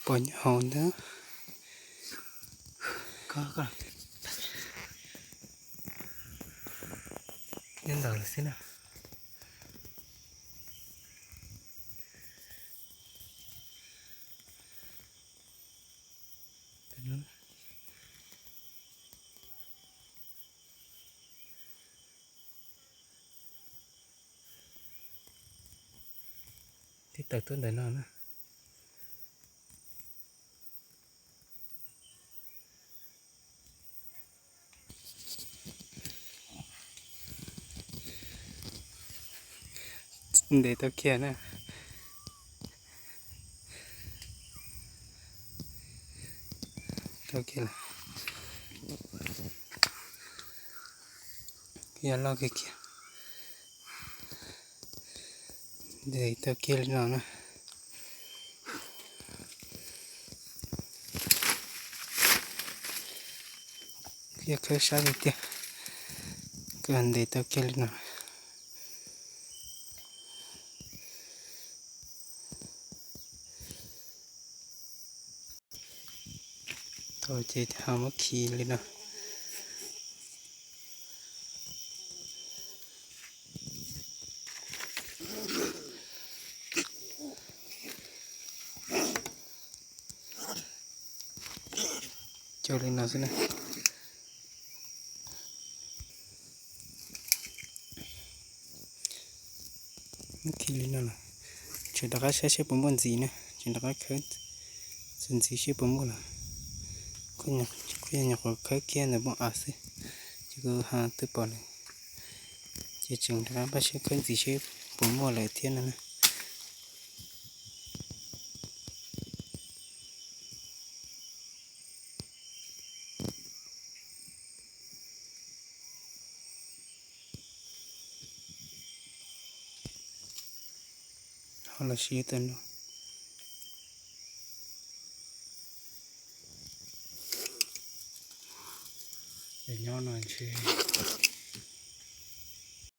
Pom nyob hauv ntag. Nyob ntawd lawm xwb na. Tib tawm tuaj ntawm no na. Ntes tau kiag na. Tau kiag lawm. Yog loj kiag kiag. Ntes tau kiag li no na. Yog khawb sab tiag tiag, kawg ntes tau kiag li no. Tau ces ho muab khi li no. Cog li no xwb na. Khi li no lawm, tseem rov qab saib seb puas muaj ntxiv na, tseem rov qab khawb txuas ntxiv seb puas muaj lawm. Kuj yog nyuam qhuav khawb kiag ntawm npoo av xwb, ces kuv ho twb pom lawm, ces tseem rov qab npaj siab khawb ntxiv seb puas muaj lawm thiab no na. Ho los siv tau no. Nyob no ntshe